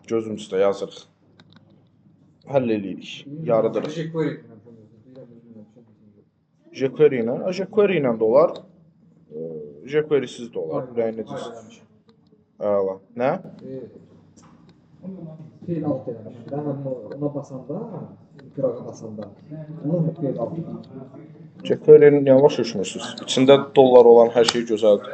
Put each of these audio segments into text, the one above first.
Gözüm üstə yazırıq. Həll eləyirik, yaradırıq. jQuery ilə, jQuery ilə də olar, jQuery-siz də olar. Ürəyin necə istəyir. Əla. Nə? Feil alt eləmişəm. Mən ona basanda, qırağa basanda, onu feil alt eləmişəm. jQuery-ni niyə başa düşmürsünüz? İçində dollar olan hər şey gözəldir.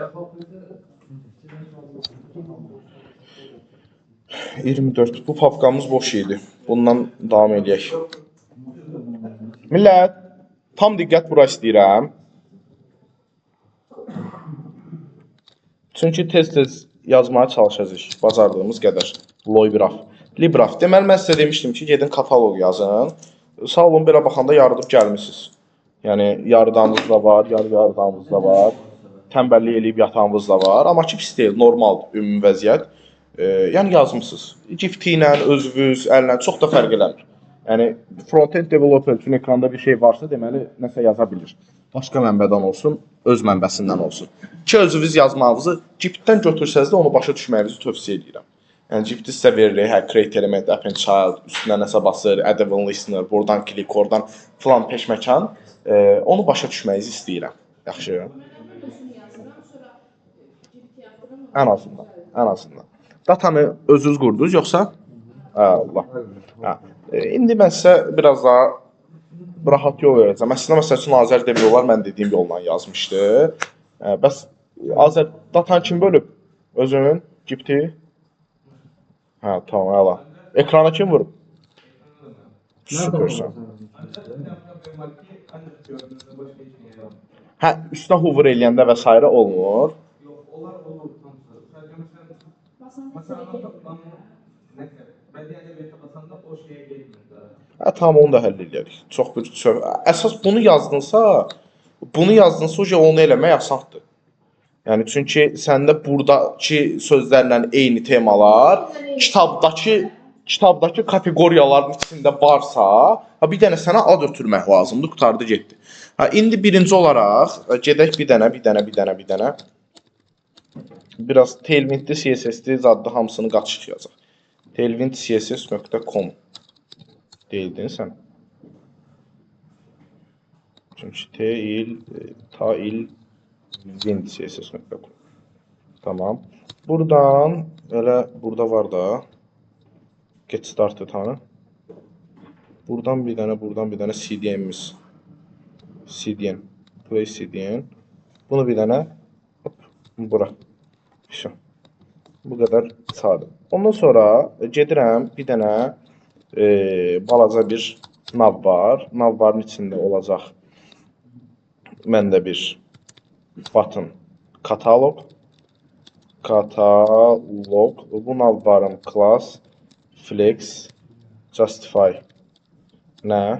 24. Bu papkamız boş idi. Bundan davam eləyək. Millət, tam diqqət bura istəyirəm. Çünki tez-tez yazmağa çalışacağıq bacardığımız qədər. Loybraf. Libraf. Deməli, mən sizə demişdim ki, gedin katalog yazın. Sağ olun, belə baxanda yarıdıb gəlmisiniz. Yəni, yarıdanınız da var, yarı-yarıdanınız da var. Tənbəllik eləyib yatanınız da var. Amma ki, pis deyil, normal ümumi vəziyyət. Yəni, yazmısınız. Gifti ilə, özünüz, əllə çox da fərq eləmir. Yəni, front-end developer üçün ekranda bir şey varsa, deməli, nəsə yaza bilir. Başqa mənbədən olsun, öz mənbəsindən olsun. Ki, özünüz yazmağınızı Git-dən götürsəniz də onu başa düşməyinizi tövsiyə edirəm. Yəni, Git-i sizə veririk, hə, create element, append child, üstünə nəsə basır, add event listener, buradan click, oradan filan peşməkan. Onu başa düşməyinizi istəyirəm. Yaxşı. Ən azından, ən azından. Datanı özünüz qurdunuz, yoxsa? Allah. Hə. İndi mən sizə biraz daha rahat yol verəcəm. Əslində, məsəl üçün, Azər demək olar, mən dediyim yolla yazmışdı. Bəs Azər, datanı kim bölüb? Özünün, Gipti? Hə, tamam, əla. Ekrana kim vurub? Süpersən. Hə, üstünə hover eləyəndə və s. olmur. Yox, onlar olur hamısı. Sadəcə məsələn, məsələn, bədii ədəbiyyata basanda o şeyə getmir daha. Hə, tamam, onu da həll eləyərik. Çox bir söhbət. Əsas bunu yazdınsa, onu eləmək asandır. Yəni çünki səndə buradakı sözlərlə eyni temalar kitabdakı kateqoriyaların içində varsa, ha bir dənə sənə ad ötürmək lazımdır, qurtardı getdi. Ha indi birinci olaraq gedək bir dənə, bir dənə, bir dənə, bir dənə. Biraz Tailwind-li, CSS-li zadlı hamısını qaçıq yazaq. tailwindcss.com deyildin sən. Çünki tailwindcss.com. Tamam. Buradan elə burada var da get started hanı? Buradan bir dənə, buradan bir dənə CDN-imiz. CDN. Play CDN. Bunu bir dənə hop, bura. Vəsə. Bu qədər sadə. Ondan sonra gedirəm bir dənə balaca bir nav var. Navbarın içində olacaq məndə bir button katalog. Katalog. Bu navbarın class flex justify nə?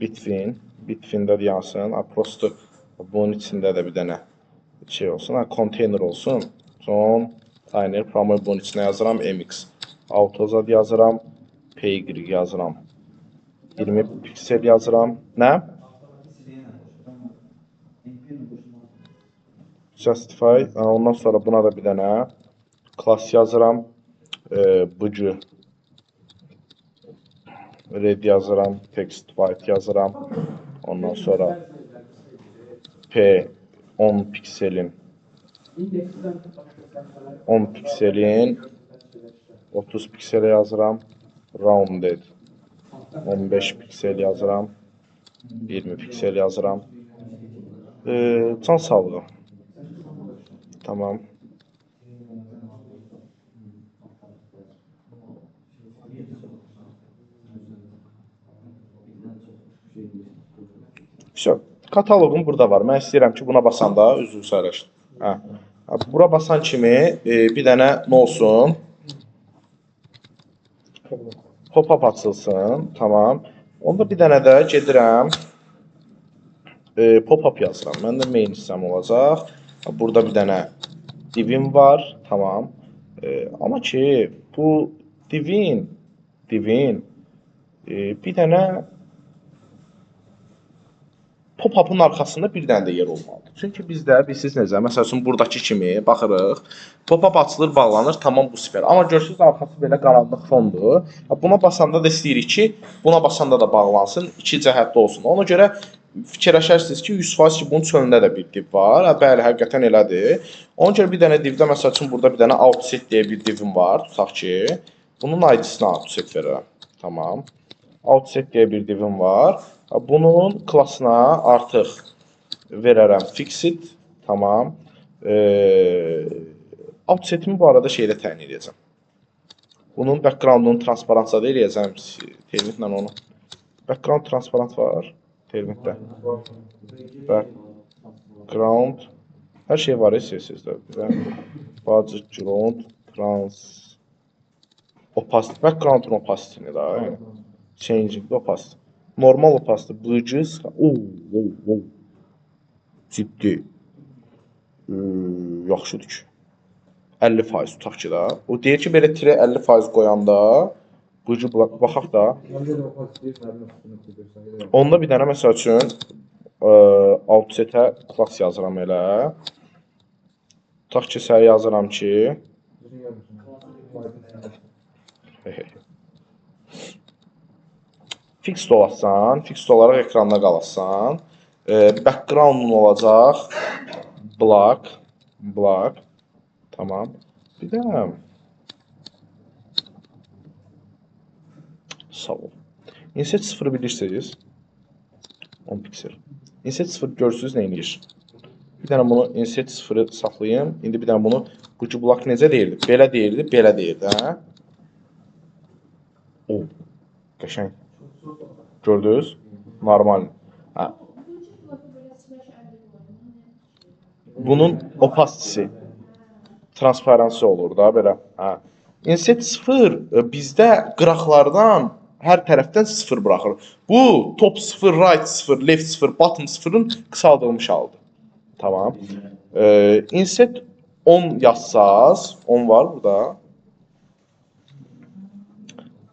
Between. Between-də yansın. Prosto bunun içində də bir dənə şey olsun, ha, container olsun. Container, promo bunun içinə yazıram, MX. Autozad yazıram, PY yazıram. 20 piksel yazıram. Nə? Justify. Ondan sonra buna da bir dənə class yazıram. BG red yazıram, text white yazıram. Ondan sonra P 10 pikselin 10 pikselin 30 pikselə yazıram. Rounded 15 piksel yazıram. 20 piksel yazıram. Can sağlığı. Tamam. Vəsə. Kataloqum burada var. Mən istəyirəm ki, buna basanda üzr saylaşdım. Hə. Bura basan kimi bir dənə nə olsun? Pop-up açılsın. Tamam. Onda bir dənə də gedirəm. Pop-up yazıram. Məndə main hissəm olacaq. Burada bir dənə divim var. Tamam. Amma ki, bu divin bir dənə Pop-up'ın arxasında bir dənə də yer olmalıdır. Çünki bizdə, bilirsiniz necə, məsəl üçün buradakı kimi baxırıq, pop-up açılır, bağlanır, tamam bu super. Amma görürsünüz, arxası belə qaranlıq fondur. Buna basanda da istəyirik ki, buna basanda da bağlansın, iki cəhətli olsun. Ona görə fikirləşərsiniz ki, 100% ki, bunun çölündə də bir div var. Hə, bəli, həqiqətən elədir. Ona görə bir dənə divdə, məsəl üçün burada bir dənə outset deyə bir divim var, tutaq ki, bunun ID-sinə outset verirəm. Tamam. Outset deyə bir divim var. Bunun klasına artıq verərəm fixed. Tamam. Outsetimi bu arada şeydə təyin edəcəm. Bunun background-unu transparantsada eləyəcəm. Termitlə onu. Background transparant var. Termitdə. Background. Hər şey var CSS-də. Background trans opacity. Background-un opacity-ni da. Yəni. Changing opacity. Normal opacity. BG. Oo. Ciddi. Yaxşıdır ki. 50% tutaq ki da. O deyir ki, belə tire 50% qoyanda BG baxaq da. Onda bir dənə məsəl üçün outsetə class yazıram elə. Tutaq ki, sənə yazıram ki fixed olasan, fixed olaraq ekranda qalasan. Background-un olacaq black, black. Tamam. Bir də sağ ol. Inset 0-ı bilirsiniz. 10 piksel. Inset 0 görürsünüz nə eləyir. Bir dənə bunu inset 0-ı saxlayım. İndi bir dənə bunu bu black necə deyirdi? Belə deyirdi, belə deyirdi, hə? O, qəşəng. Gördünüz? Normal. Hə. Bunun opacity, transparency olur da belə. Hə. Inset 0 bizdə qıraqlardan hər tərəfdən 0 buraxır. Bu top 0, right 0, left 0, bottom 0-ın qısaldılmış halıdır. Tamam. Inset 10 yazsaz, 10 var burada.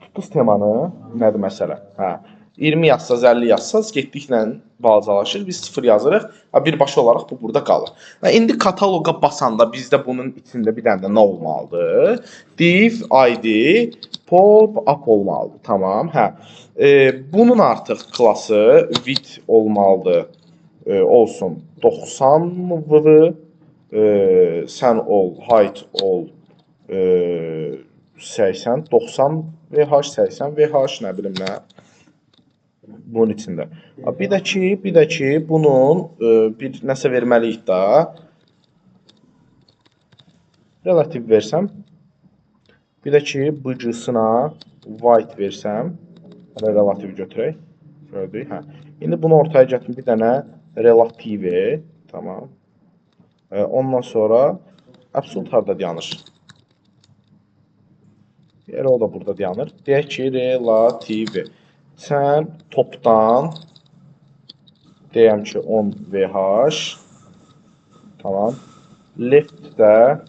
Tutdunuz temanı, nədir məsələ? Hə. 20 yazsaz, 50 yazsaz, getdiklə balacalaşır. Biz 0 yazırıq. Birbaşa olaraq bu burada qalır. Və indi kataloqa basanda bizdə bunun içində bir dənə də nə olmalıdır? Div ID pop-up olmalıdır. Tamam. Hə. Bunun artıq klası width olmalıdır. Olsun 90 VV, sən ol, height ol 80, 90 VH, 80 VH, nə bilim nə. Bunun içində. Bir də ki, bunun bir nəsə verməliyik da. Relativ versəm. Bir də ki, BG-sına white versəm. Hələ relativ götürək. Gördük, hə. İndi bunu ortaya gətirim bir dənə relativi. Tamam. Ondan sonra absolut harda dayanır? Elə o da burada dayanır. Deyək ki, relativi. Sən topdan deyəm ki, 10 VH. Tamam. Left-də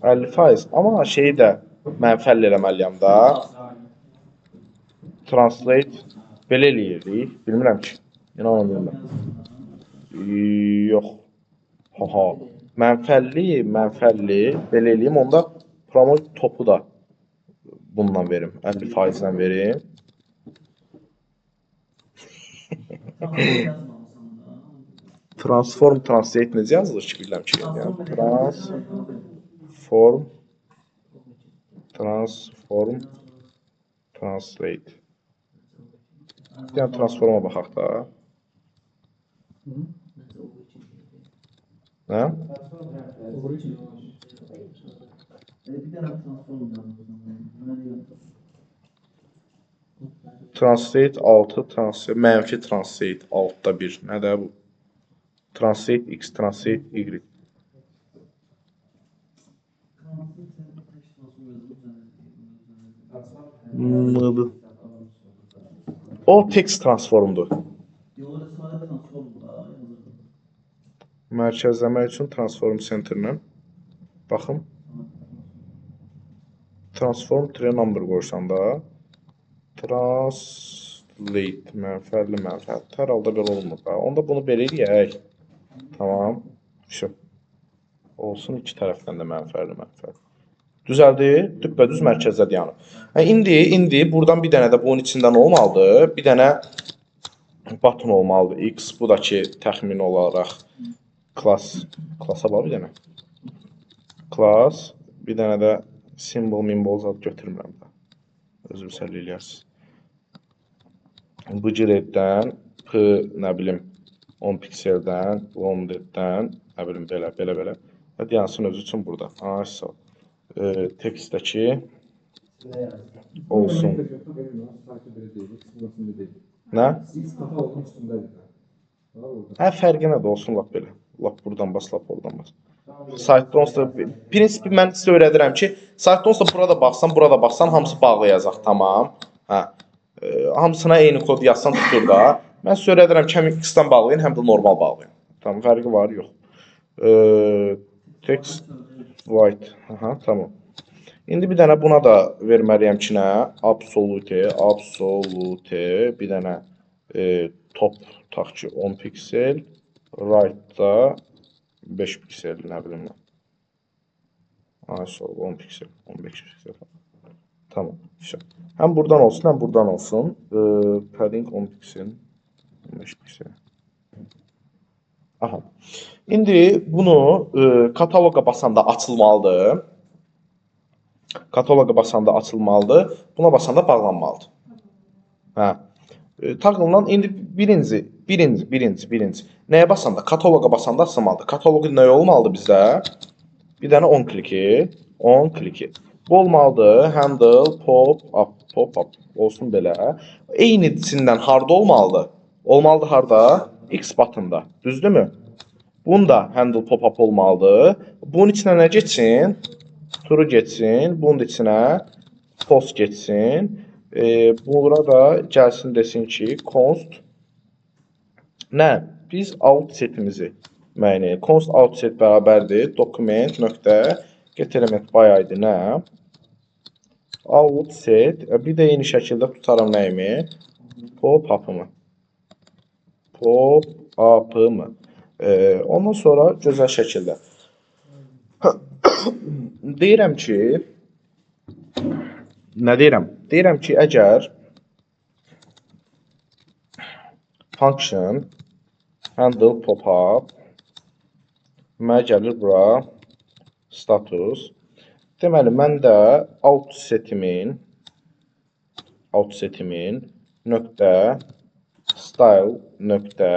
50%. Amma şeyi də mənfi 50 eləməliyəm da. Translate belə eləyirdik. Bilmirəm ki. İnanın bilmirəm. Yox. Ha. Mənfi 50, mənfi 50 belə eləyim. Onda promote topu da bundan verim. 50%-dən verim. Transform translate necə yazılır ki, bilirəm ki. Yəni, transform translate. Yəni transforma baxaq da. Nə? Translate 6, translate, mənfi translate 6-da 1. Nədir bu? Translate X, translate Y. Mıdı. O text transformdur. Mərkəzləmək üçün transform center-lə. Baxın. Transform tire number qoyursan da. Translate mənfərli mənfəət. Hər halda belə olmur da. Onda bunu belə eləyək. Tamam. Vəsə. Olsun iki tərəfdən də mənfərli mənfəət. Düzəldi? Düppədüz mərkəzdə dayanıb. Hə, indi buradan bir dənə də bunun içindən olmalıdır. Bir dənə button olmalıdır. X, bu da ki təxmin olaraq klasa var bir dənə. Class, bir dənə də symbol, mimbol zad götürmürəm də. Özünüz həll eləyərsiniz. BG-dən, P, nə bilim, 10 pikseldən, 10-dən, nə bilim, belə, belə, belə. Və dayansın özü üçün burada. Ay, sağ ol. Tekstdəki olsun. Nə? Hə, fərqi nədir? Olsun lap belə. Lap buradan bas, lap oradan bas. Saytda onsuz da, prinsipi mən sizə öyrədirəm ki, saytda onsuz da burada baxsan, burada baxsan, hamısı bağlayacaq, tamam. Hə. Hamısına eyni kod yazsan tutur da. Mən sizə öyrədirəm ki, həm X-dən bağlayın, həm də normal bağlayın. Tamam, fərqi var, yox. Text white. Aha, tamam. İndi bir dənə buna da verməliyəm ki, nə? Absolute, absolute. Bir dənə top tutaq ki, 10 piksel. Right-da 5 piksel, nə bilim nə. Ay, sol, 10 piksel, 15 piksel. Tamam, vəsə. Həm buradan olsun, həm buradan olsun. Padding 10 piksel, 15 piksel. Aha. İndi bunu kataloqa basanda açılmalıdır. Kataloqa basanda açılmalıdır. Buna basanda bağlanmalıdır. Hə. Taqlınan indi birinci. Nəyə basanda? Kataloqa basanda açılmalıdır. Kataloqu nə olmalıdır bizdə? Bir dənə on kliki. On kliki. Bu olmalıdır. Handle, pop, up, pop, up. Olsun belə. Eynisindən harda olmalıdır? Olmalıdır harda? X button'da. Düzdürmü? Bunun da handle pop-up olmalıdır. Bunun içinə nə getsin? True getsin. Bunun da içinə post getsin. Bura da gəlsin desin ki, const nə? Biz out setimizi müəyyən edək. Const out set bərabərdir. Document nöqtə get element by ID nə? Out set. Bir də eyni şəkildə tutaram nəyimi? Pop-up'ımı. Pop-up'ımı. Ondan sonra gözəl şəkildə. Deyirəm ki, nə deyirəm? Deyirəm ki, əgər function handle pop-up mənə gəlir bura status. Deməli, mən də out setimin nöqtə style nöqtə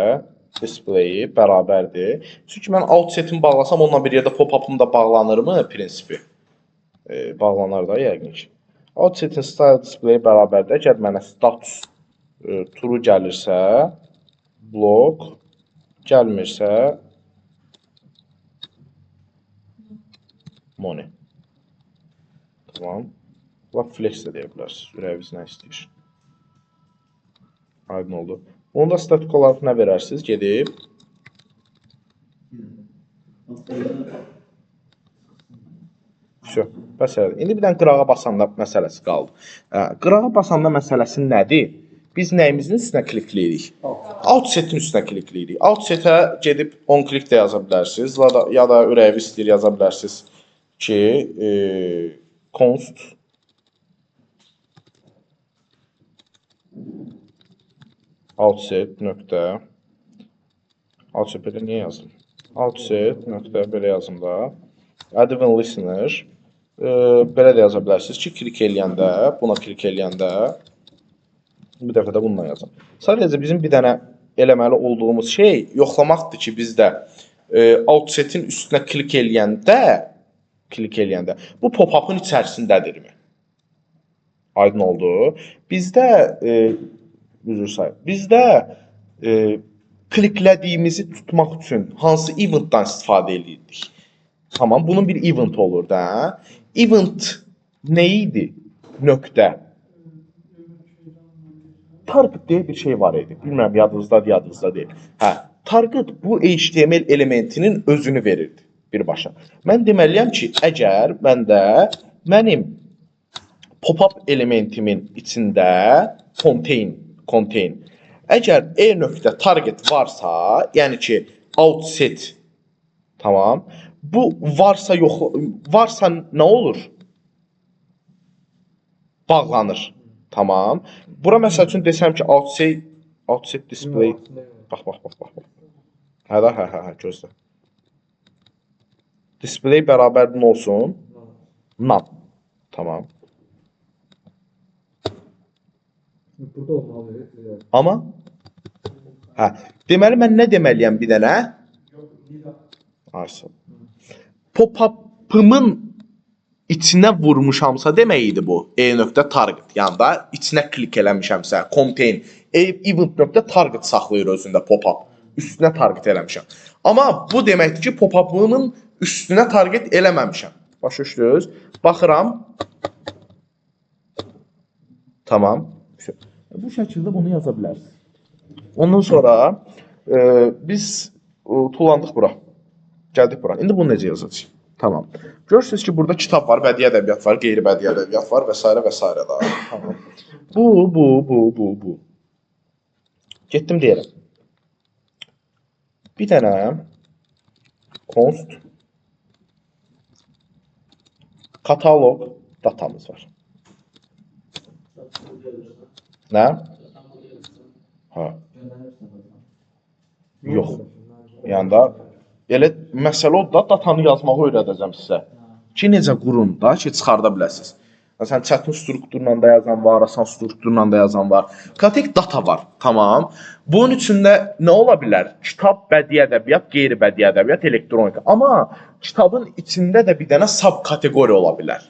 display-i bərabərdir. Çünki mən out setimi bağlasam, onunla bir yerdə pop-up'ım da bağlanırmı prinsipi? Bağlanar da yəqin ki. Out setin style display bərabərdir. Əgər mənə status true gəlirsə, blok gəlmirsə, money. Tamam. Lap flex də deyə bilərsiniz. Ürəyiniz nə istəyir. Aydın oldu. Bunu da statik olaraq nə verərsiniz? Gedib. Vəsə, bəs elədir. İndi bir dənə qırağa basanda məsələsi qaldı. Qırağa basanda məsələsi nədir? Biz nəyimizin üstünə klikləyirik? Out setin üstünə klikləyirik. Out setə gedib on klik də yaza bilərsiniz. Ya da ürəyiniz istəyir yaza bilərsiniz ki, const outset nöqtə outset belə niyə yazdım? Outset nöqtə belə yazım da. Add event listener. Belə də yaza bilərsiniz ki, klik eləyəndə, buna klik eləyəndə bu dəfə də bununla yazım. Sadəcə bizim bir dənə eləməli olduğumuz şey yoxlamaqdır ki, bizdə outsetin üstünə klik eləyəndə bu pop-up'ın içərisindədirmi? Aydın oldu. Bizdə üzr sayım. Bizdə kliklədiyimizi tutmaq üçün hansı eventdən istifadə edirdik? Tamam, bunun bir event olur da. Event nə idi? Nöqtə. Target deyə bir şey var idi. Bilmirəm, yadınızdadır, yadınızda deyil. Hə, target bu HTML elementinin özünü verirdi birbaşa. Mən deməliyəm ki, əgər mənim Pop-up elementimin içində contain, contain. Əgər e nöqtə target varsa, yəni ki, outset, tamam. Bu varsa yox, varsa nə olur? Bağlanır. Tamam. Bura məsəl üçün desəm ki, outset, outset display. Bax, bax, bax, bax, bax. Hə də, hə, hə, hə, gözlə. Display bərabər nə olsun? None. Tamam. Burada olmalı. Amma hə, deməli mən nə deməliyəm bir dənə? Ay, sağ ol. Pop-up'ımın içinə vurmuşamsa demək idi bu. E nöqtə target. Yəni da içinə klik eləmişəmsə, contain e event nöqtə target saxlayır özündə pop-up. Üstünə target eləmişəm. Amma bu deməkdir ki, pop-up'ımın üstünə target eləməmişəm. Başa düşdünüz? Baxıram. Tamam. Bu şəkildə bunu yaza bilərsiniz. Ondan sonra biz tullandıq bura. Gəldik bura. İndi bunu necə yazacağıq? Tamam. Görürsünüz ki, burada kitab var, bədii ədəbiyyat var, qeyri-bədii ədəbiyyat var və s. və s. da. Tamam. Bu. Getdim deyirəm. Bir dənə const katalog datamız var. Nə? Hə. Yox. Yəni da elə məsələ odur da, datanı yazmağı öyrədəcəm sizə. Ki necə qurun da ki çıxarda biləsiniz. Məsələn, çətin strukturla da yazan var, asan strukturla da yazan var. Katek data var. Tamam. Bunun içində nə ola bilər? Kitab, bədii ədəbiyyat, qeyri-bədii ədəbiyyat, elektronika. Amma kitabın içində də bir dənə sub kateqoriya ola bilər.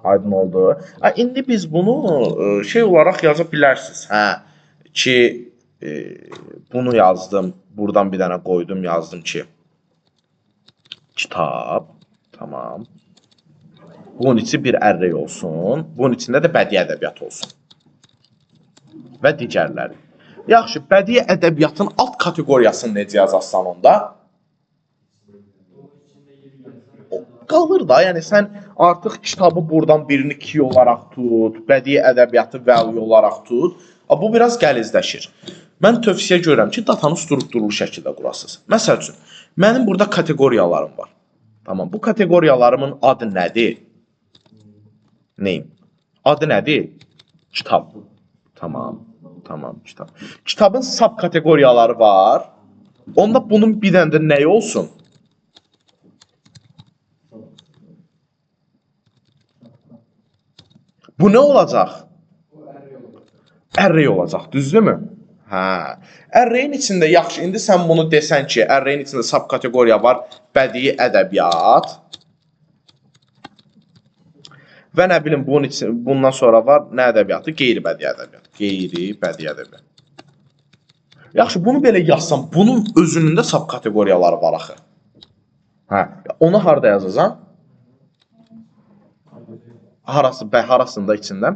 Aydın oldu. Ha, indi biz bunu şey olaraq yaza bilərsiniz. Hə, ki bunu yazdım. Buradan bir dənə qoydum, yazdım ki kitab. Tamam. Bunun içi bir array olsun. Bunun içində də bədii ədəbiyyat olsun. Və digərləri. Yaxşı, bədii ədəbiyyatın alt kateqoriyasını necə yazarsan onda? O qalır da, yəni sən artıq kitabı buradan birini key olaraq tut, bədii ədəbiyyatı value olaraq tut. Bu biraz gəlizləşir. Mən tövsiyə görürəm ki, datanı strukturlu şəkildə qurasınız. Məsəl üçün, mənim burada kateqoriyalarım var. Tamam, bu kateqoriyalarımın adı nədir? Name. Adı nədir? Kitab. Tamam. Tamam, kitab. Kitabın sub kateqoriyaları var. Onda bunun bir dənə də nəyi olsun? Bu nə olacaq? Array olacaq, düzdürmü? Hə. Array-in içində yaxşı, indi sən bunu desən ki, array-in içində sub kateqoriya var, bədii ədəbiyyat. Və nə bilim bunun üçün bundan sonra var nə ədəbiyyatı? Qeyri-bədii ədəbiyyat. Qeyri-bədii ədəbiyyat. Yaxşı, bunu belə yazsam, bunun özünün də sub kateqoriyaları var axı. Hə, onu harda yazacağam? Harası, bə, harasında içində?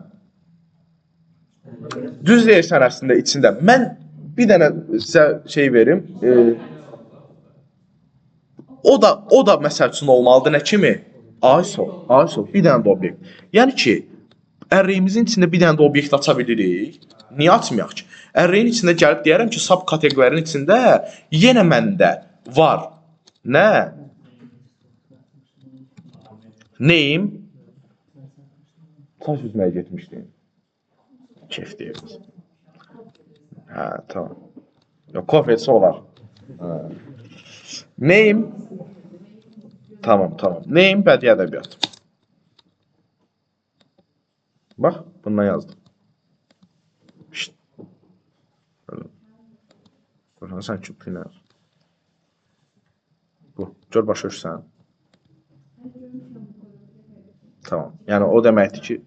Düz deyirsən əslində içində. Mən bir dənə sizə şey verim. O da məsəl üçün olmalıdır nə kimi? ISO, ISO bir dənə də obyekt. Yəni ki, array-imizin içində bir dənə də obyekt aça bilirik. Niyə açmayaq ki? Array-in içində gəlib deyərəm ki, sub kateqorinin içində yenə məndə var. Nə? Name. Çay süzməyə getmişdim. Kef deyirdik. Hə, tamam. Yox, kofeçi olar. Hə. Name. Tamam, tamam. Name bədii ədəbiyyat. Bax, bundan yazdım. Şşt. Dur, sən küp ilə yaz. Bu. Gör başa düşsən. Tamam. Yəni o deməkdir ki,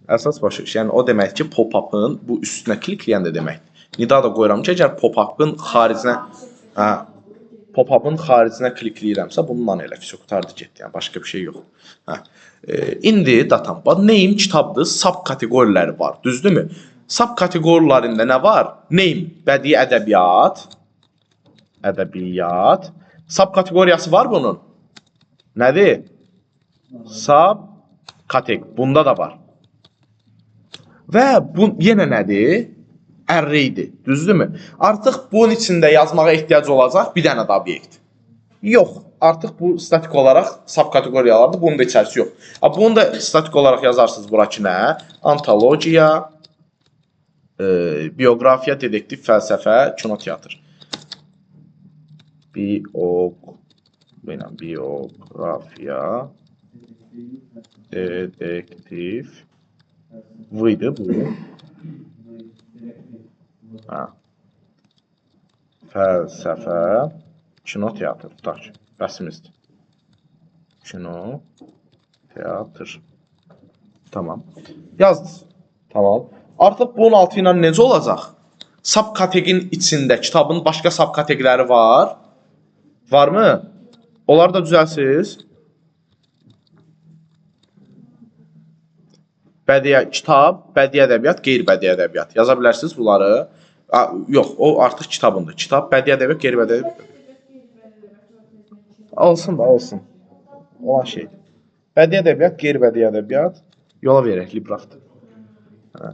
əsas başa düş. Yəni o deməkdir ki, pop-up'ın bu üstünə klikləyən də deməkdir. Nida da qoyuram ki, əgər pop-up'ın xaricinə, hə, pop-up'ın xaricinə klikləyirəmsə, bununla elə fiso qurtardı getdi. Yəni başqa bir şey yox. Hə. İndi datam. Bax, name kitabdır, sub kateqoriyaları var. Düzdürmü? Sub kateqoriyalarında nə var? Name, bədii ədəbiyyat, ədəbiyyat. Sub kateqoriyası var bunun. Nədir? Sub Kateq. Bunda da var. Və bu yenə nədir? Array-dir. Düzdürmü? Artıq bunun içində yazmağa ehtiyac olacaq bir dənə də obyekt. Yox, artıq bu statik olaraq subkateqoriyalardır. Bunun da içərisi yox. Bunu da statik olaraq yazarsınız bura ki nə? Antologiya, bioqrafiya, dedektiv, fəlsəfə, kino, teatr. Bioqrafiya, dedektiv, V idi bu. Hə. Fəlsəfə, kino, teatr. Tutaq ki, bəsimizdir. Kino, teatr. Tamam. Yazdınız. Tamam. Artıq bunun altı ilə necə olacaq? Subkateqin içində kitabın başqa subkateqləri var. Varmı? Onlar da düzəlsiz. Bədii kitab, bədii ədəbiyyat, qeyri-bədii ədəbiyyat. Yaza bilərsiniz bunları. Yox, o artıq kitabındır. Kitab, bədii ədəbiyyat, qeyri-bədii ədəbiyyat. Olsun da, olsun. Olan şeydir. Bədii ədəbiyyat, qeyri-bədii ədəbiyyat. Yola verək, Libraft. Hə.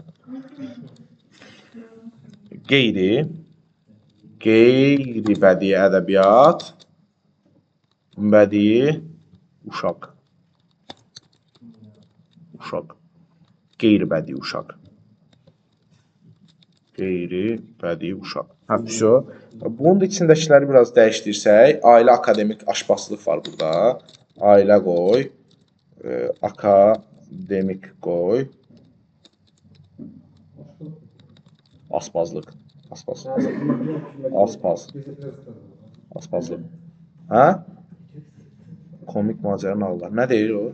Qeyri-bədii ədəbiyyat, bədii uşaq. Uşaq. Qeyri-bədii uşaq. Qeyri-bədii uşaq. Hə, vəsyo. Bunun da içindəkiləri biraz dəyişdirsək, ailə akademik aşpazlıq var burada. Ailə qoy, akademik qoy. Aspazlıq. Aspaz. Aspaz. Aspazlıq. Hə? Komik macəra nağıllar. Nə deyir o?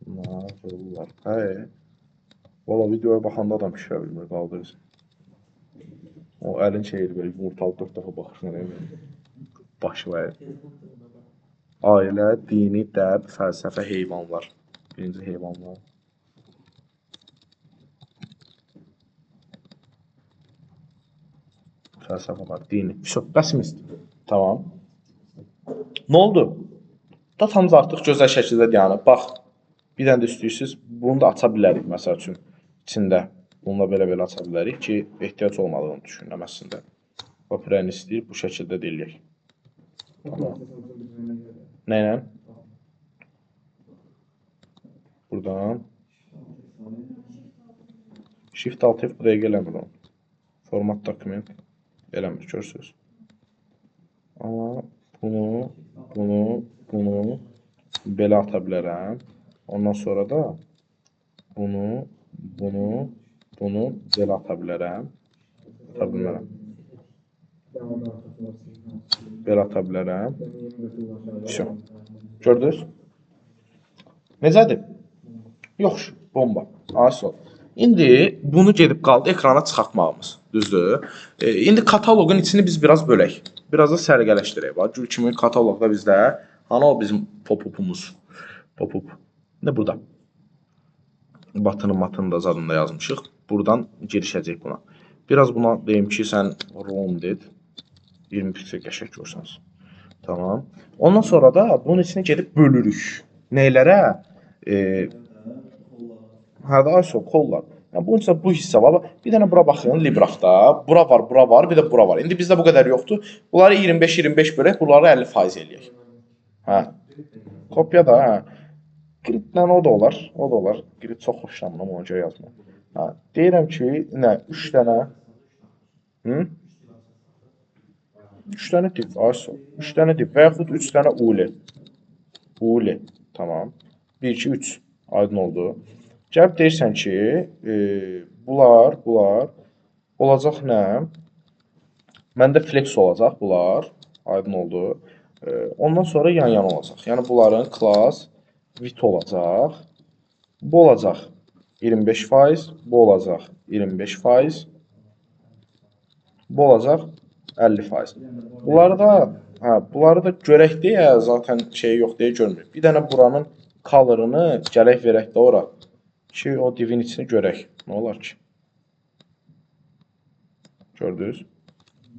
Nağıllar. Hə. Valla videoya baxanda adam pişirə bilmir, qaldırır. O əlin şeydir belə yumurtalı 4 dəfə baxırsın elə. Başı var. Ailə, dini, dəb, fəlsəfə, heyvanlar. Birinci heyvanlar. Fəlsəfə var, dini. Vəsyo, bəsimizdir. Tamam. Nə oldu? Datamız artıq gözəl şəkildə dayanıb. Bax, bir dənə də istəyirsiniz, bunu da aça bilərik, məsəl üçün, içində. Bunu da belə-belə aça bilərik ki, ehtiyac olmadığını düşünürəm əslində. Papirəni istəyir, bu şəkildə də eləyək. Tamam. Nə ilə? Buradan. Shift Alt F bu dəqiqə eləmir onu. Format dokument eləmir, görürsünüz. Amma bunu, bunu, bunu belə ata bilərəm. Ondan sonra da bunu, bunu, bunu belə ata bilərəm. Ata bilmərəm. Belə ata bilərəm. Vəsyo. Gördünüz? Necədir? Yox, bomba. Ayso. İndi bunu gedib qaldı ekrana çıxartmağımız. Düzdür? İndi kataloqun içini biz biraz bölək. Biraz da səliqələşdirək. Bax, gül kimi kataloqda bizdə hanı o bizim pop-up'umuz? Pop-up. İndi burada. Batını matını da zadını da yazmışıq. Buradan girişəcək buna. Biraz buna deyim ki, sən rounded 20 piksel qəşəng görsəniz. Tamam. Ondan sonra da bunun içini gedib bölürük. Neylərə? Hə də ayso, kollar. Yəni, bunun üçün bu hissə var. Bir dənə bura baxın, Libraftda. Bura var, bura var, bir də bura var. İndi bizdə bu qədər yoxdur. Bunları 25-25 bölək, bunları 50% eləyək. Hə. Kopya da, hə. Gridlə o da olar, o da olar. Grid çox xoşlanmıram, ona görə yazmıram. Hə. Deyirəm ki, nə, 3 dənə. Hı? 3 dənə div, ayso. 3 dənə div və yaxud 3 dənə uli. Uli, tamam. 1, 2, 3. Aydın oldu. Gəlib deyirsən ki, bunlar olacaq nə? Məndə flex olacaq bunlar. Aydın oldu. Ondan sonra yan-yana olacaq. Yəni, bunların class width olacaq. Bu olacaq 25%, bu olacaq 25%, bu olacaq 50%. Bunları da görək deyə zaten şey yox deyə görmürük. Bir dənə buranın color'ını gələk verək də ora ki, o divin içini görək. Nə olar ki? Gördünüz?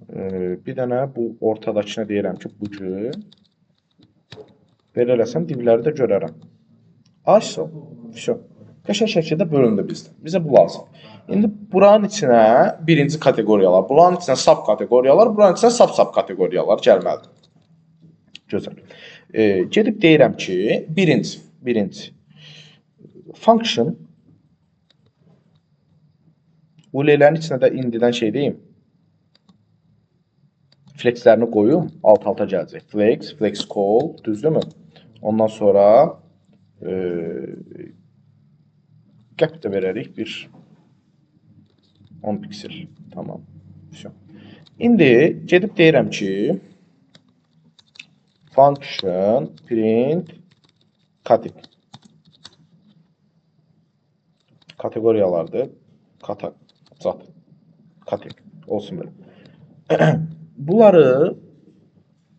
Bir dənə bu ortadakına deyirəm ki, bu cür. Belə eləsəm divləri də görərəm. Ayso, vəsə. Qəşəng şəkildə bölündü bizdə. Bizə bu lazım. İndi buranın içinə birinci kateqoriyalar, buranın içinə sub kateqoriyalar, buranın içinə sub-sub kateqoriyalar gəlməlidir. Gözəl. Gedib deyirəm ki, birinci function UL-lərin içinə də indidən şey deyim. Flexlərini qoyum, alt-alta gələcək. Flex, flex call, düzdürmü? Ondan sonra gap də verərik bir 10 piksel. Tamam. Vəsə. İndi gedib deyirəm ki, function print category. Kateqoriyalardır. Kata, cat, kateg olsun belə.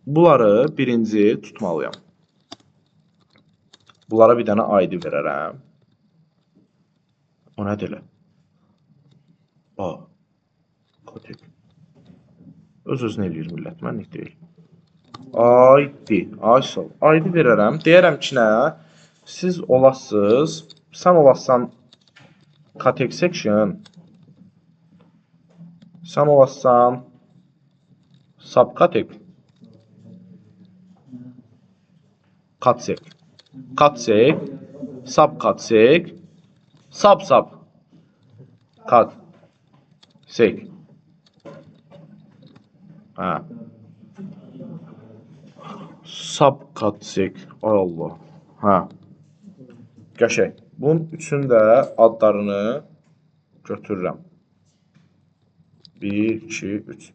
Bunları birinci tutmalıyam. Bunlara bir dənə ID verərəm. O nədir elə? A, kateg. Öz-özünə eləyir millət, mənlik deyil. ID, ay sağ ol. ID verərəm. Deyərəm ki, nə? Siz olasınız, sən olasan categ section, sən olasan subcategory, catsec, catsec, subcatsec, sub-sub, catsec. Hə. Subcatsec. Ay Allah. Hə. Qəşəng. Bunun üçün də adlarını götürürəm. 1, 2, 3.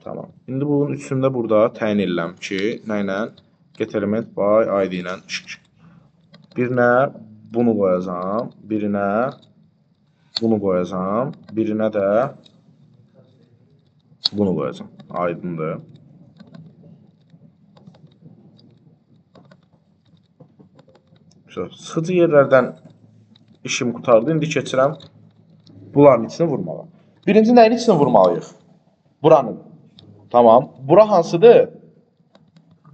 Tamam. İndi bunun üçünü də burada təyin edirəm ki, nə ilə? Get element by ID ilə. Birinə bunu qoyacağam, birinə bunu qoyacağam, birinə də bunu qoyacağam. Aydındır. Sıxıcı yerlərdən işim qurtardı. İndi keçirəm bunların içini vurmağa. Birinci nəyin içini vurmalıyıq? Buranın. Tamam. Bura hansıdır?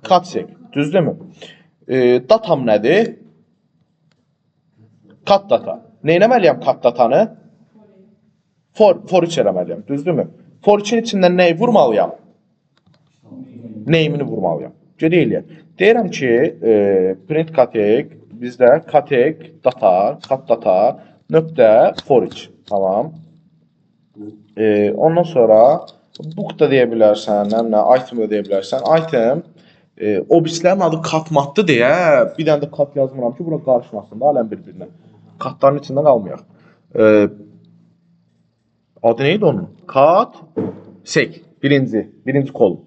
Catsec. Düzdürmü? Datam nədir? Cat data. Nə eləməliyəm cat datanı? For each eləməliyəm. Düzdürmü? For each-in içindən nəyi vurmalıyam? Name-ini vurmalıyam. Gedək eləyək. Deyirəm ki, print categ bizdə categ data, cat data nöqtə for each. Tamam. Ondan sonra book da deyə bilərsən, nə item da deyə bilərsən. Item o birislərin adı cat matdır deyə bir dənə də cat yazmıram ki, bura qarışmasın da aləm bir-birinə. Catların içində qalmayaq. Adı neydi onun? Cat sec. Birinci kol.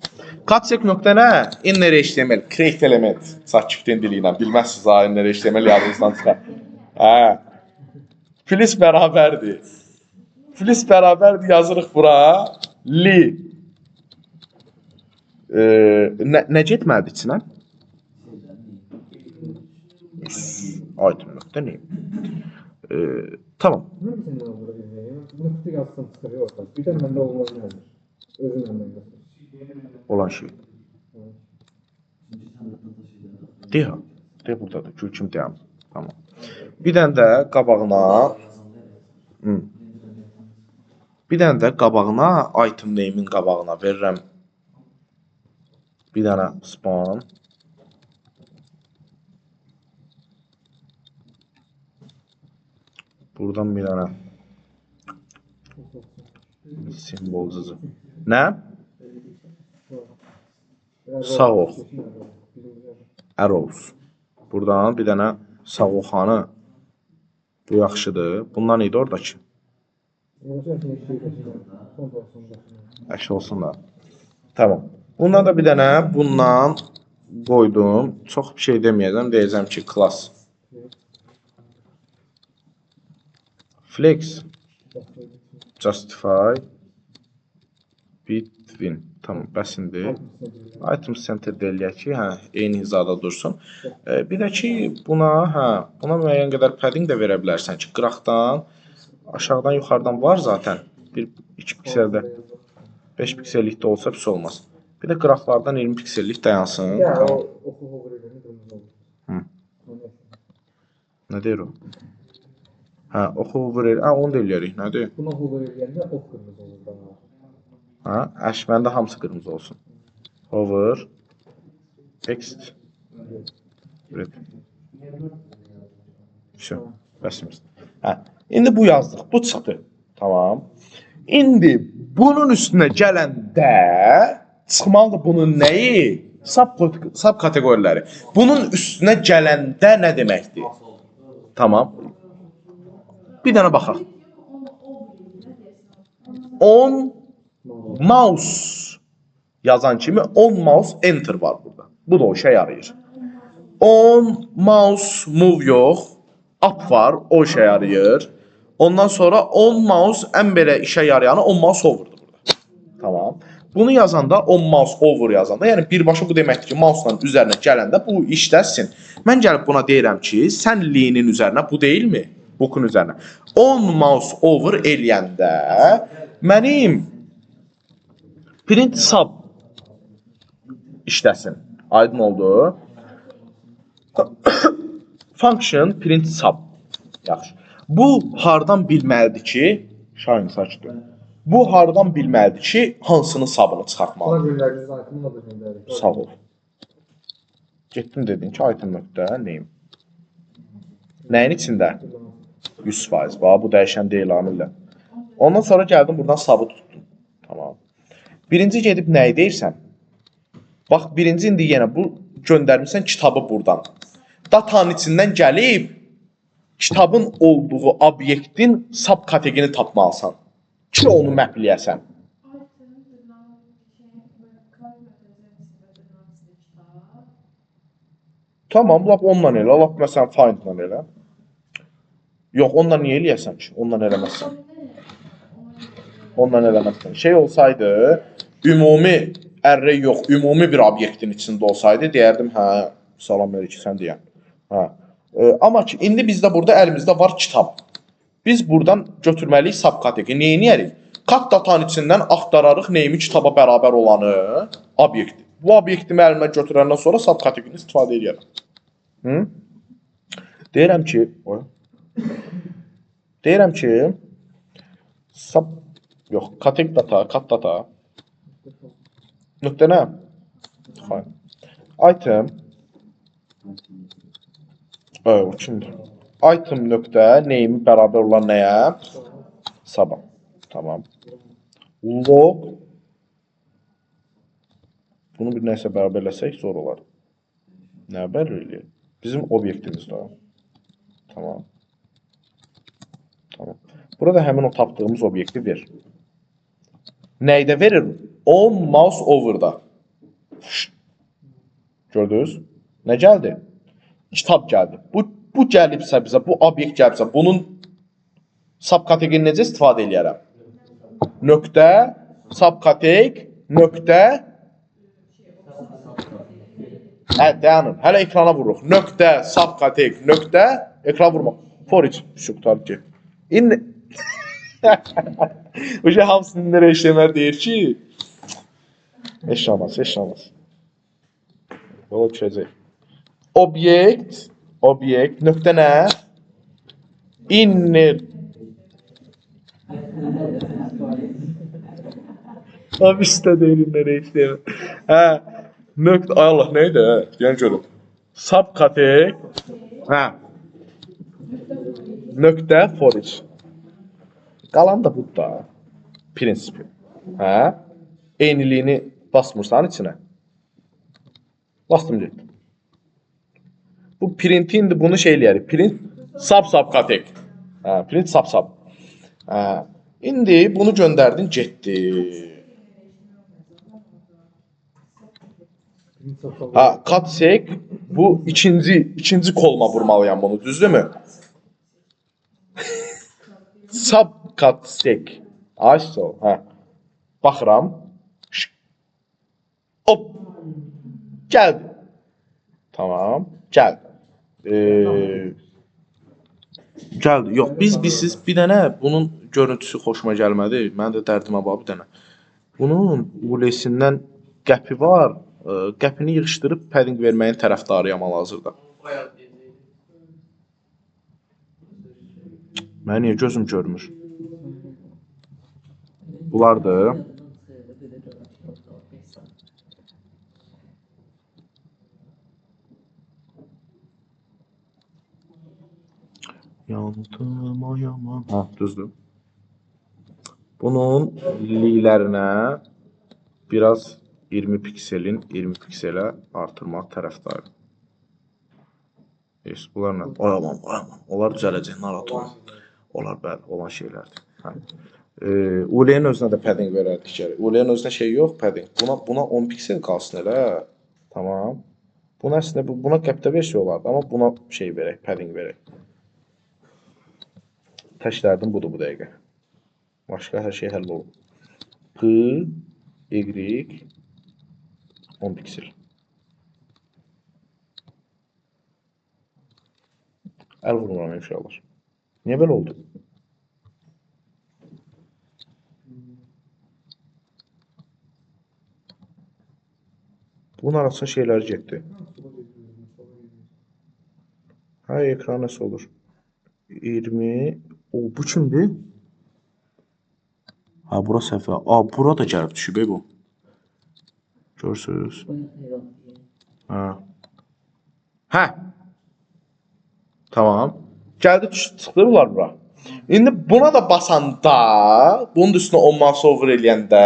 Catsec nöqtə nə? Inner HTML, create element. ChatGPT-nin dili ilə bilməzsiniz ha, inner HTML yadınızdan çıxar. Hə. Plus bərabərdir. Plus bərabərdir yazırıq bura. Li. Nə getməlidir içinə? Item nöqtə name. Tamam. Bunu kutu yazsam çıxır orta. Bir də məndə olmaz məndə. Özüm məndə yazsam. Olan şey. De ha. De buradadır. Gül kimi deyəm. Tamam. Bir dənə də qabağına bir dənə də qabağına item name-in qabağına verirəm. Bir dənə span. Buradan bir dənə simvol cızı. Nə? Sağ ox. Arrows. Buradan bir dənə sağ oxanı. Bu yaxşıdır. Bundan idi oradakı. Əşi olsun da. Tamam. Bundan da bir dənə bundan qoydum. Çox bir şey deməyəcəm. Deyəcəm ki, class. Flex. Justify. Between. Tamam, bəs indi. Item center deyilək ki, hə, eyni hizada dursun. Bir də ki, buna, hə, buna müəyyən qədər padding də verə bilərsən ki, qıraqdan, aşağıdan, yuxarıdan var zaten. 1-2 pikseldə. 5 piksellik də olsa pis olmaz. Bir də qıraqlardan 20 piksellik dayansın. Ya Tamam. o oxu hover edəndə qırmızı olur. Hı. Nə deyir o? Hə, oxu hover el. Hə, onu da eləyərik. Nədir? Buna hover eləyəndə ox qırmızı olur da. Hə, əş, məndə hamısı qırmızı olsun. Hover text red. Vəsə, bəsimiz. Hə, indi bu yazdıq, bu çıxdı. Tamam. İndi bunun üstünə gələndə çıxmalıdır bunun nəyi? Sub kateqoriləri. Bunun üstünə gələndə nə deməkdir? Tamam. Bir dənə baxaq. On mouse yazan kimi on mouse enter var burada. Bu da o işə yarayır. On mouse move yox, up var, o işə yarayır. Ondan sonra on mouse ən belə işə yarayanı on mouse over'dur burada. Tamam. Bunu yazanda on mouse over yazanda, yəni birbaşa bu deməkdir ki, mouse-la üzərinə gələndə bu işləsin. Mən gəlib buna deyirəm ki, sən linin üzərinə bu deyilmi? Book'un üzərinə. On mouse over eləyəndə mənim print sub işləsin. Aydın oldu? Function print sub. Yaxşı. Bu hardan bilməlidir ki, Şahin saçdı. Bu hardan bilməlidir ki, hansının subını çıxartmalıdır? Buna göndərdiyiniz item'ı ona da göndəririk. Sağ ol. Getdim dedin ki, item nöqtə name. Nəyin içində? 100%. Bax, bu dəyişən deyil amillə. Ondan sonra gəldim buradan sub'ı tutdum. Tamam. Birinci gedib nəyi deyirsən? Bax, birinci indi yenə bu göndərmisən kitabı buradan. Datanın içindən gəlib kitabın olduğu obyektin sub kateqini tapmalısan ki, onu məpləyəsən. Tamam, lap onunla elə, lap məsələn find-la elə. Yox, onunla niyə eləyəsən ki? Onunla eləməzsən. Onunla eləməzsən. Şey olsaydı, ümumi array yox, ümumi bir obyektin içində olsaydı, deyərdim, hə, salam əleyküm, sən deyən. Hə. Amma ki, indi bizdə burada əlimizdə var kitab. Biz buradan götürməliyik subkateqi. Nə edərik? Cat datanın içindən axtararıq neyimi kitaba bərabər olanı, obyekti. Bu obyekti əlimə götürəndən sonra subkateqini istifadə edərəm. Hı? Deyirəm ki, oy. Deyirəm ki, sub yox, categ data, cat data nöqtə nə? Xeyr. Item o kimdir? Item nöqtə name bərabər olan nəyə? Sabah. Tamam. Log bunu bir nəsə bərabər eləsək zor olar. Nə bərabər eləyək? Bizim obyektimizdir o. Tamam. Tamam. Burada həmin o tapdığımız obyekti ver. Nəydə verir? On mouse over'da. Gördünüz? Nə gəldi? Kitab gəldi. Bu gəlibsə bizə, bu obyekt gəlibsə, bunun subkateqini necə istifadə eləyərəm? Nöqtə, subkateq, nöqtə. Hə, dayanın. Hələ ekrana vururuq. Nöqtə, subkateq, nöqtə, ekrana vurmaq. For each. Şu qurtardı ki. İndi Bu şey hamısını inner HTML deyir ki, heç olmaz, heç olmaz. Yola düşəcək. Obyekt, obyekt, nöqtə nə? Inner. Abi işte deyil inner HTML. Hə, nöqtə, ay Allah, nə idi? Hə? Deyən görüm. Subkateq, hə. Nöqtə for each. Qalan da budur da. Prinsipi. Hə? Eyniliyini basmırsan içinə. Bastım getdim. Bu printi indi bunu şey eləyərik. Print sub subkateq. Hə, print sub sub. Hə. İndi bunu göndərdin, getdi. Ha, katsek bu ikinci koluma vurmalıyam bunu, düzdürmü? Subkatsek. Ayso, hə. Baxıram. Hop. Gəldi. Tamam, gəldi. Gəldi. Yox, biz siz bir dənə bunun görüntüsü xoşuma gəlmədi. Mənim də dərdimə bax bir dənə. Bunun ulesindən qəpi var. Qəpini yığışdırıb padding verməyin tərəfdarıyam hal-hazırda. Mənə niyə gözüm görmür? Bunlardır. Yandım ay aman. Ha, düzdür. Bunun lilərinə biraz 20 pikselin 20 pikselə artırmaq tərəfdarıyam. Yes, bunlar nə? Ay aman, ay aman. Onlar düzələcək, narahat olma. Onlar bəli, olan şeylərdir. Hə. UL-nin özünə də padding verərdik gərək. UL-nin özünə şey yox, padding. Buna 10 piksel qalsın elə. Tamam. Buna əslində buna qəpdə versiya olardı, amma buna şey verək, padding verək. Tək dərdim budur bu dəqiqə. Başqa hər şey həll olub. P, Y, 10 piksel. Əl vurmuram inşallah. Niyə belə oldu? Bunun arasına şeyləri getdi. Hə, ekran nəsə olur. 20. O, bu kimdir? Ha, bura səhvə. A, bura da gəlib düşüb bu. Görürsüz? Hə. Hə. Tamam. Gəldi, çıxdı bunlar bura. İndi buna da basanda, bunun üstünə on mouse over eləyəndə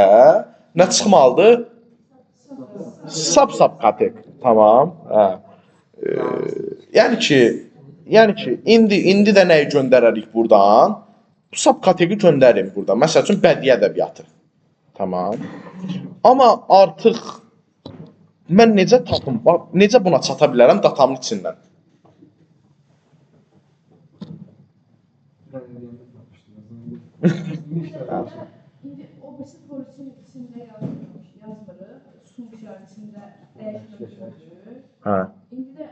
nə çıxmalıdır? Sub-sub katek. Tamam. Hə. Yəni ki, indi də nəyi göndərərik buradan? Sub kateki göndərim buradan. Məsəl üçün bədii ədəbiyyatı. Tamam. Amma artıq mən necə tapım, necə buna çata bilərəm datamın içindən? İndi o birisi polisin içində yazmırıq. Funksiyanın içində dəyişmə. Hə. İndi də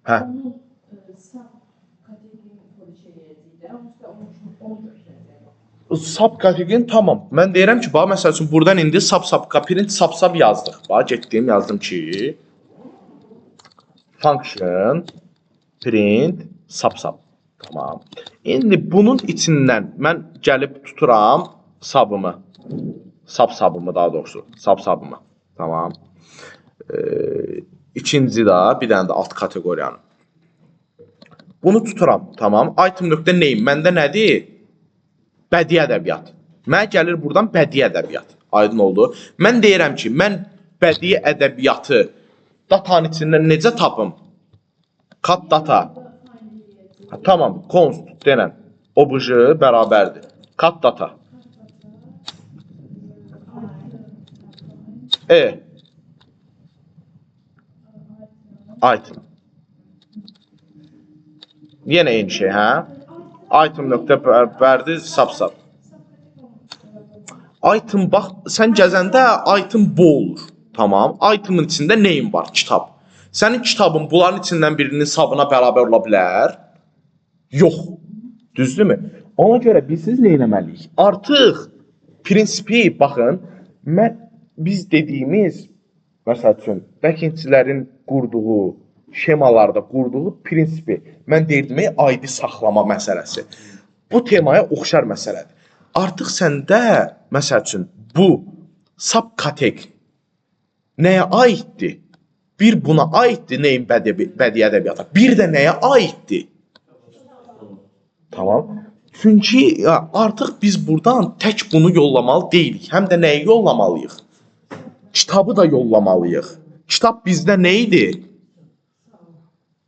Hə. onun sub kateqorinin polis eləyəcəyik də. Onun üstə onu götürəcəyik. Sub kateqorinin tamam. Mən deyirəm ki, bax məsəl üçün buradan indi sub sub print sub sub yazdıq. Bax getdim, yazdım ki function print sub sub. Tamam. İndi bunun içindən mən gəlib tuturam sub'ımı. Sub sub'ımı daha doğrusu. Sub sub'ımı. Tamam. İkinci də bir dənə də alt kateqoriyanı. Bunu tuturam. Tamam. Item.name məndə nədir? Bədii ədəbiyyat. Mənə gəlir buradan bədii ədəbiyyat. Aydın oldu. Mən deyirəm ki, mən bədii ədəbiyyatı datanın içindən necə tapım? Cat data. Ha, tamam, const denən obj bərabərdir. Cat data. E. Item. Yenə eyni şey, hə? Item nöqtə bərdi sub sub. Item bax, sən gəzəndə item bu olur. Tamam. Itemın içində name var, kitab. Sənin kitabın bunların içindən birinin sabına bərabər ola bilər? Yox. Düzdürmü? Ona görə biz siz nə etməliyik? Artıq prinsipi baxın, biz dediyimiz məsəl üçün backendçilərin qurduğu şemalarda qurduğu prinsipi mən deyirdim ID saxlama məsələsi. Bu temaya oxşar məsələdir. Artıq səndə məsəl üçün bu subkateq nəyə aiddir? Bir buna aiddir name bədii ədəbiyyata. Bir də nəyə aiddir? Tamam. Çünki artıq biz buradan tək bunu yollamalı deyilik. Həm də nəyi yollamalıyıq? Kitabı da yollamalıyıq. Kitab bizdə nə idi?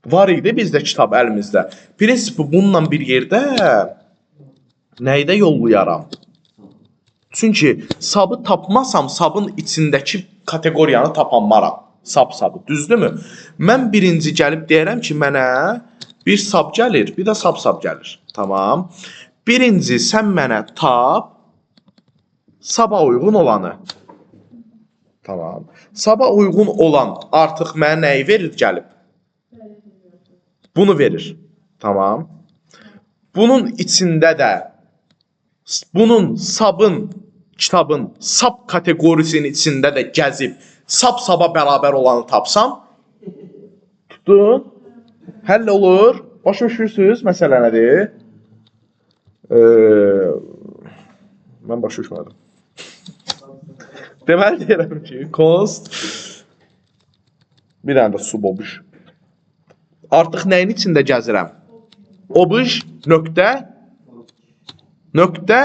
Var idi bizdə kitab əlimizdə. Prinsipi bununla bir yerdə nəyi də yollayaram? Çünki sabı tapmasam, sabın içindəki kateqoriyanı tapanmaram. Sab sabı, düzdürmü? Mən birinci gəlib deyərəm ki, mənə bir sab gəlir, bir də sab sab gəlir. Tamam. Birinci sən mənə tap saba uyğun olanı. Tamam. Saba uyğun olan artıq mənə nəyi verir gəlib? Bunu verir. Tamam. Bunun içində də bunun sabın Kitabın sub kateqorisinin içində də gəzib sub-suba bərabər olanı tapsam, tutdun? Həll olur. Başa düşürsüz məsələ nədir? Mən başa düşmədim. Deməli deyirəm ki, const bir dənə də sub-obj. Artıq nəyin içində gəzirəm? Obj nöqtə nöqtə.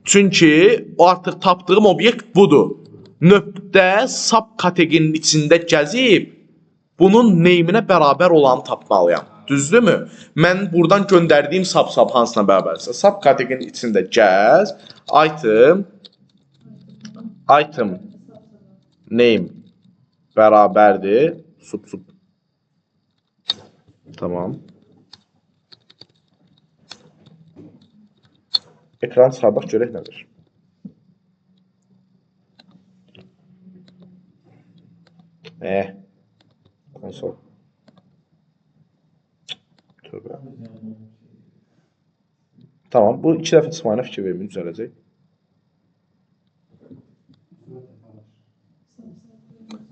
Çünki o artıq tapdığım obyekt budur. Nöqtə sub kateqorinin içində gəzib bunun name-inə bərabər olanı tapmalıyam. Düzdürmü? Mən buradan göndərdiyim sub-sub hansına bərabərsə, sub kateqorinin içində gəz, item item name bərabərdir sub sub. Tamam. Ekran çıxardaq görək nədir. Konsol. Tövbə. Tamam, bu iki dəfə çıxmağına fikir verməyin, düzələcək.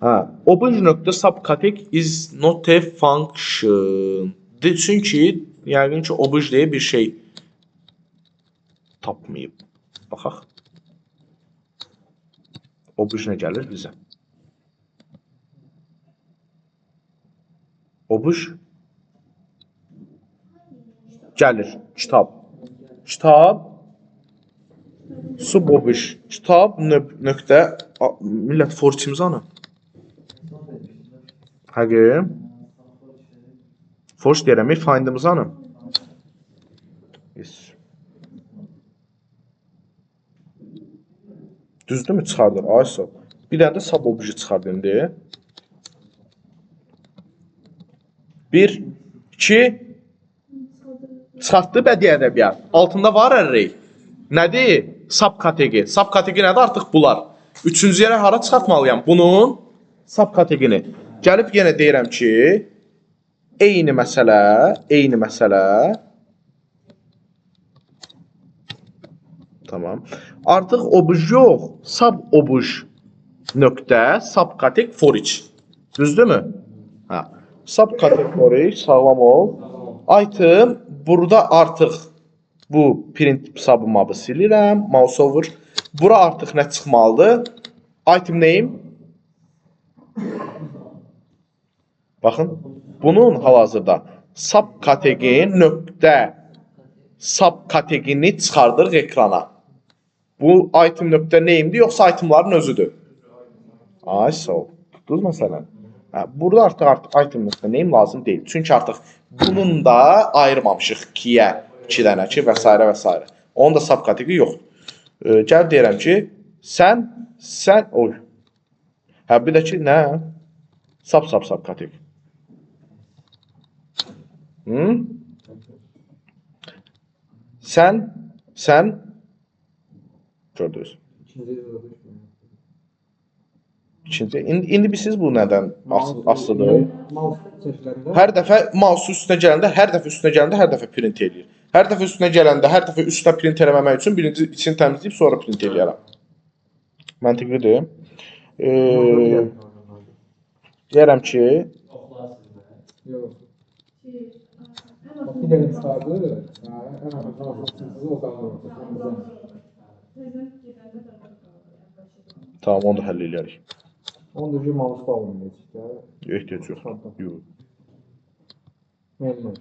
Hə, obj.subcategory is not a function. Çünki yəqin ki, obj deyə bir şey tapmayıb. Baxaq. Obj nə gəlir bizə? Obj gəlir. Kitab. Kitab sub-obj. Kitab nöqtə millət for kimizanı? Həqiqi. For deyirəm, find-imizanı? Yes. Düzdürmü çıxardır? Ay sağ ol. Bir dənə də sub-obji çıxardı indi. 1, 2, çıxartdı bədii ədəbiyyat. Altında var array. Nədir? Subkateqori. Subkateqori nədir? Artıq bunlar. Üçüncü yerə hara çıxartmalıyam? Bunun subkateqorini. Gəlib yenə deyirəm ki, eyni məsələ, eyni məsələ. Tamam. Artıq obj yox, sub-obj nöqtə subkateq for each. Düzdürmü? Hə. Subkateqori sağlam ol. Item burada artıq bu print sub-mapı silirəm. Mouse over. Bura artıq nə çıxmalıdır? Item name. Baxın, bunun hal-hazırda subkateqori nöqtə subkateqorini çıxardırıq ekrana. Bu item nöqtə name'dir, yoxsa itemların özüdür? Ay sağ ol. Tutdunuz məsələn? Hə, burada artıq item nöqtə name lazım deyil. Çünki artıq bunun da ayırmamışıq 2-yə, 2 dənə ki və s. və s. Onun da subkateqori yoxdur. Gəlib deyirəm ki, sən, oy. Hə, bir də ki, nə? Sub, sub, subkateqori. Hı? Sən gördünüz. İkinci, indi bilirsiniz bu nədən asılıdır? Hər dəfə mouse üstünə gələndə, hər dəfə üstünə gələndə, hər dəfə print eləyir. Hər dəfə üstünə gələndə, hər dəfə üstünə print eləməmək üçün birinci içini təmizləyib sonra print eləyərəm. Məntiqlidir. Deyərəm ki, Yox. Bir dənə çıxardı. Hə, ən axırda o qalır orada. Tamam, onu da həll eləyərik. Onu da ki, mouse-da olmuyor heç də. Ehtiyac yoxdur. Yox. Memnun.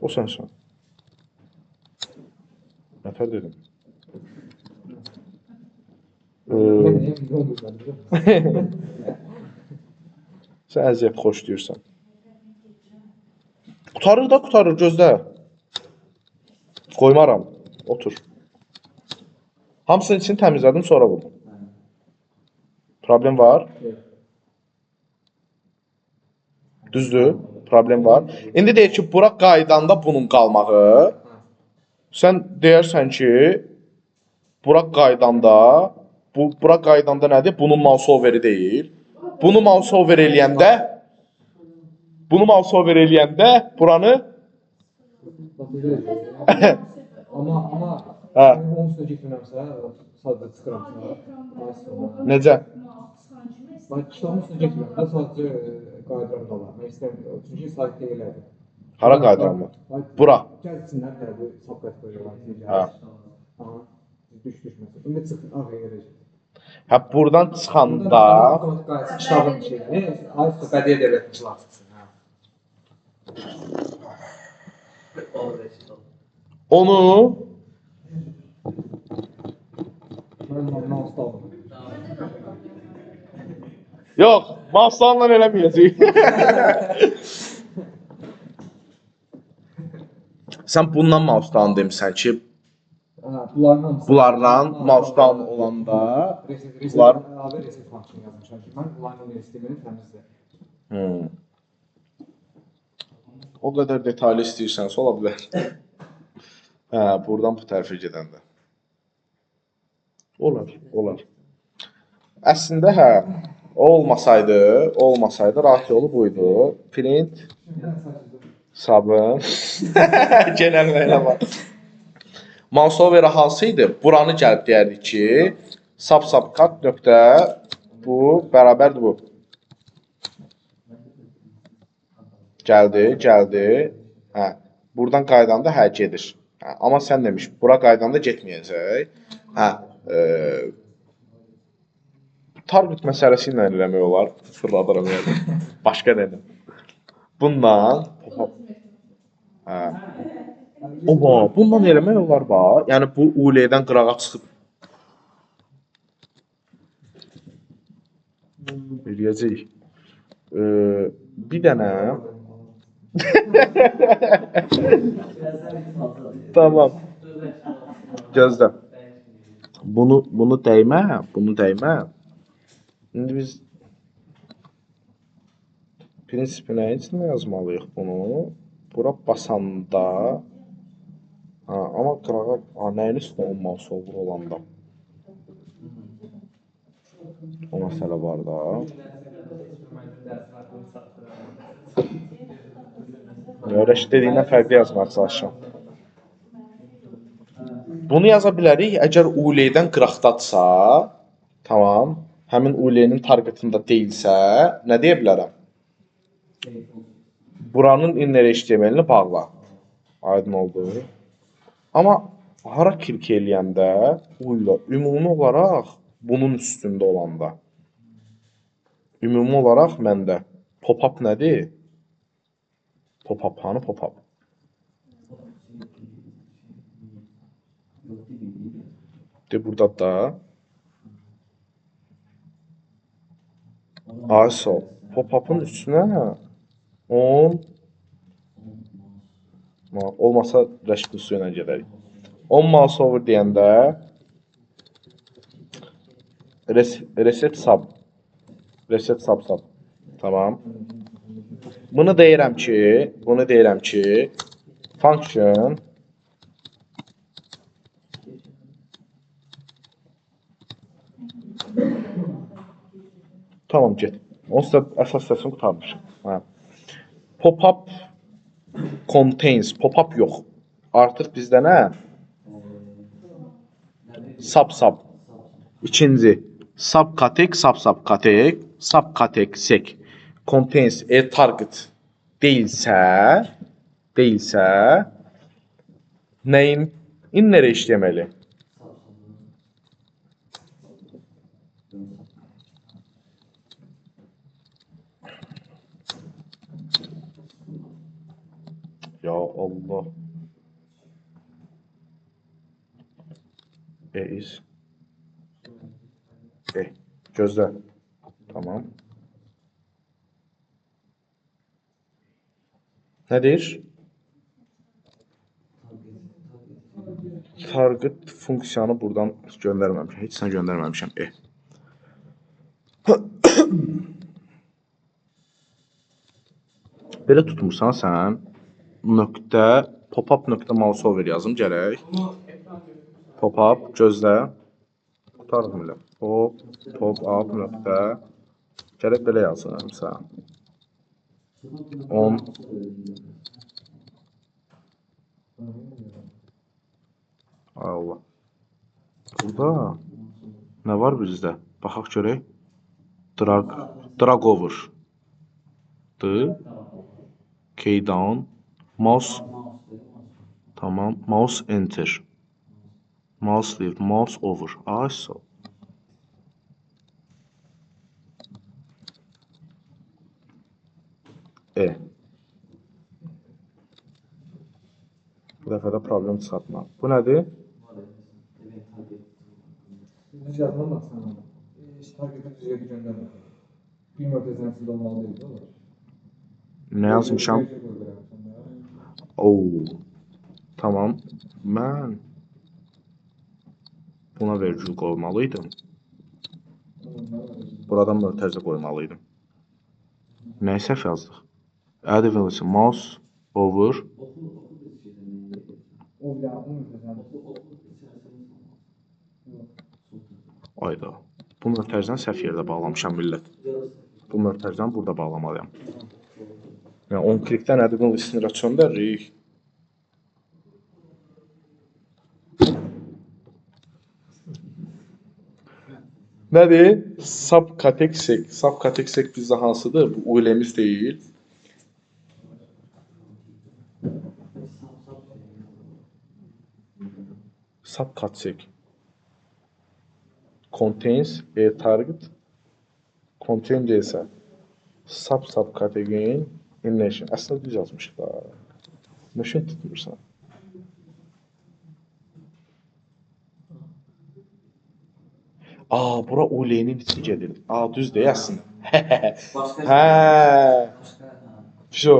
O sənsən. Nətər dedim? Sən əziyyət xoşlayırsan. Qurtarır da qurtarır, gözlə. Qoymaram. Otur. Hamısının içini təmizlədim, sonra vurdum. Problem var? Düzdür? Problem var. İndi deyir ki, bura qaydanda bunun qalmağı. Sən deyərsən ki, bura qaydanda, bu bura qaydanda nədir? Bunun mouse over-i deyil. Bunu mouse over eləyəndə, bunu mouse over eləyəndə buranı Amma Hə. Onun üstünə getmirəmsə, sadəcə çıxıramsa. Necə? Bax, kitabın üstünə getmirəm də, sadəcə qayıdıram dala. Mən istəyirəm, çünki saytda elədir. Hara qayıdıram mən? Bura. Gəlsinlər də bu sub-kateqoriyalar. Hə. Aha. Düşməsin. İndi çıx, ağ yerə. Hə, buradan çıxanda avtomatik qayıtsın kitabın şeyini, ay bədii ədəbiyyatçılar çıxsın. Hə. Onu Mən mouse aldım. Yox, mouse-la eləməyəcəyik. Sən bundan mouse-dan demisən ki, Hə, bunların hamısı. Bunlarla mouse-dan olanda reset, bunlar əlavə reset function yazmışam ki, mən bunların HTML-i təmizlə. O qədər detallı istəyirsənsə ola bilər. Hə, buradan bu tərəfə gedəndə. Olar, olar. Əslində hə, o olmasaydı rahat yolu bu idi. Print sabun. Genəlləyinə bax. Mouse over hansı idi? Buranı gəlib deyərdik ki, sub subcat nöqtə bu bərabərdir bu. Gəldi, gəldi. Hə, buradan qayıdanda hə gedir. Hə, amma sən demiş, bura qayıdanda getməyəcək. Hə, target məsələsi ilə eləmək olar. Fırladıram yəni. Başqa nə edim? Bundan pop-up. Hə. Oba, bundan eləmək olar bax. Yəni bu UL-dən qırağa çıxıb eləyəcəyik. Bir dənə Tamam. Gözlə. Bunu dəymə, bunu dəymə. İndi biz prinsipi nə üçün yazmalıyıq bunu? Bura basanda, ha, amma qırağa, ha, nəyin üstünə o mouse over olanda? O məsələ var da. Rəşid dediyindən fərqli yazmağa çalışıram. Bunu yaza bilərik, əgər UL-dən qıraqdadırsa, tamam, həmin UL-nin targetında deyilsə, nə deyə bilərəm? Buranın inner HTML-ini bağla. Aydın oldu. Amma hara klik eləyəndə, UL ümumi olaraq bunun üstündə olanda, ümumi olaraq məndə pop-up nədir? Pop-up, hanı pop-up? De, burada da. ISO. Pop-up'ın üstünə 10 olmasa Rəşid usu ilə gedərik. 10 mouse over deyəndə reset sub. Reset sub sub. Tamam. Bunu deyirəm ki, function Tamam, get. Onsuz da əsas səsini qurtarmışıq. Hə. Pop-up contains, pop-up yox. Artıq bizdə nə? Sub sub. İkinci, sub katek, sub sub katek, sub katek sec contains a target deyilsə nəyin inner HTML-i? Ya Allah. E is. E. Gözlə. Tamam. Nə deyir? Target funksiyanı buradan göndərməmişəm. Heç nə göndərməmişəm. E. Belə tutmursan sən. Nöqtə, pop-up nöqtə mouse over yazım gərək. Pop-up, gözlə. Qutardım elə. Pop-up nöqtə. Gərək belə yazım sən. 10. Ay Allah. Burada nə var bizdə? Baxaq görək. Drag over. D. Key down. Mouse. Tamam. Mouse enter. Mouse leave. Mouse over. Ay sağ ol. E. Bu dəfə də problem çıxartma. Bu nədir? Düz yazman da sən onu. Heç targetini düz yerə göndərmə. Bir mötərizənin içində olmalı deyil, olur. Nə yazmışam? Oo. Tamam. Mən buna vergül qoymalıydım. Buradan mötərizə qoymalıydım. Nəyi səhv yazdıq? Add event mouse over. O bir dənə, o mötərizənin. Ayda. Bu mötərizəni səhv yerdə bağlamışam millət. Bu mötərizəni burada bağlamalıyam. Yəni 10 klikdən add event listener'a çöndəririk. Nədir? Subcategory. Subcategory bizdə hansıdır? Bu UL-miz deyil. Subcategory contains a target contain deyilsə sub subcategory in nation. Əslində düz yazmışıq da. Nə üçün tutmursan? Aa, bura UL-nin içi gedir. Aa, düz deyil əslində. Hə. Vso.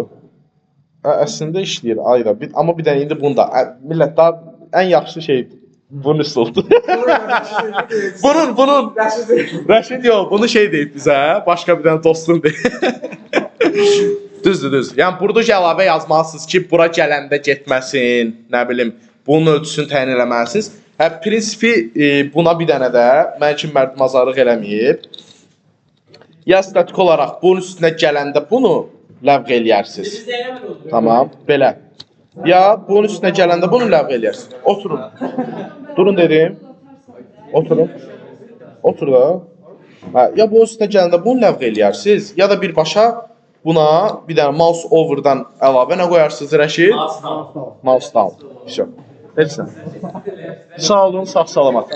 Əslində işləyir. Ayda. Amma bir dənə indi bunu da millət daha ən yaxşı şey bunun üstü oldu. Bunun Rəşid yox, bunu şey deyib bizə, başqa bir dənə dostum deyib. Düzdür, düz. Yəni burada əlavə yazmalısınız ki, bura gələndə getməsin, nə bilim, bunun ölçüsünü təyin eləməlisiniz. Hə, prinsipi buna bir dənə də mən kimi mərdimazarlıq eləməyib. Ya statik olaraq bunun üstünə gələndə bunu ləğv eləyərsiniz. Tamam, belə. Ya bunun üstünə gələndə bunu ləğv eləyərsiniz. Oturun. Durun dedim. Oturun. Otur da. Hə, ya bunun üstünə gələndə bunu ləğv eləyərsiniz, ya da birbaşa buna bir dənə mouse over'dan əlavə nə qoyarsınız Rəşid? Mouse down. Vəsə. Heç nə. Sağ olun, sağ salamat.